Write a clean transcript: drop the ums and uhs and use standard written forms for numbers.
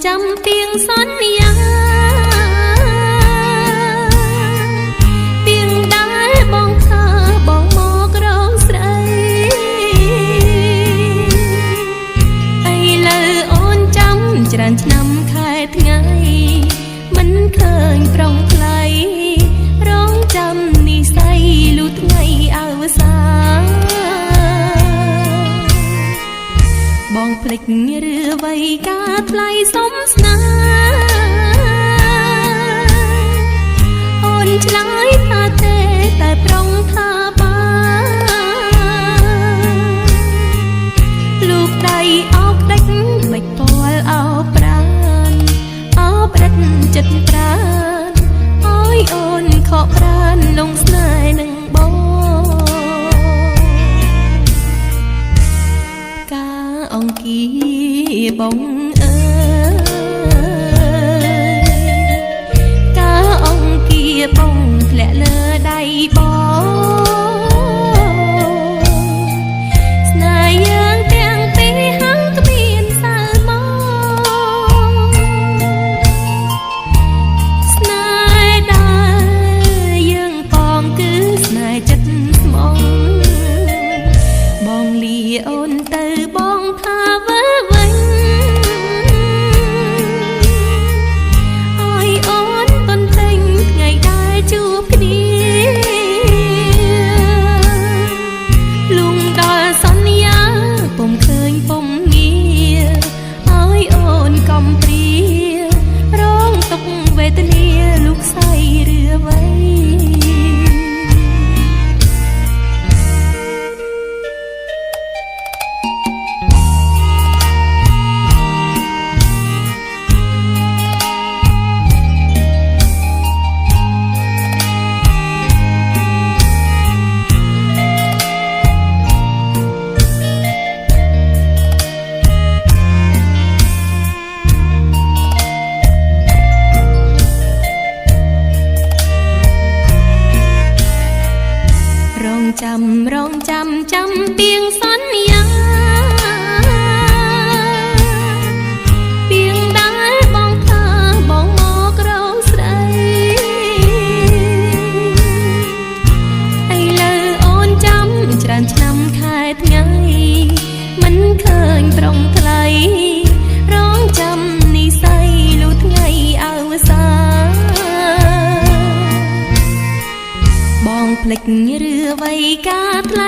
ចាំពីងសន្យាពីងដែលបងថាបងមករងស្រីឥឡូវអូនចាំច្រើនឆ្នាំខែថ្ងៃមិនឃើញប្រុងថ្លៃរងចាំនិស័យលុះថ្ងៃអវសានបងភ្លេចឬអ្វីការថ្លៃសុំស្នេហ៍អូនឆ្លើយថាទេតែប្រុងថាបានលូកដៃអោបដេចបិចពលអោបប្រានអោបរិតចិត្តប្រានអើយអូនខកប្រានលងស្នេហ៍នឹងបងការអង្គីបងអើយការអង្គីបងធ្លាក់លើដៃបងស្នេហ៍យើងទាំងពីរហាំងគ្មានសល់មកស្នេហ៍ដែលយើងបងគឺស្នេហ៍ចិត្តស្មងបងលាអូនទៅបងថាវិលវិញអើយអូនតន្ទិញថ្ងៃដែលជួបគ្នាលួងដល់សន្យាពុំឃើញពុំងារអើយអូនកំព្រារងទុក្ខវេទនាលុកសៃឬអ្វីរងចាំរងចាំចាំពីងសន្យាពីងដែលបងថាបងមករងស្រីឥឡូវអូនចាំច្រើនឆ្នាំខែថ្ងៃមិនឃើញប្រុងថ្លៃរងចាំនិស័យលុះថ្ងៃអវសានបងភ្លេចឬអ្វីការថ្លៃ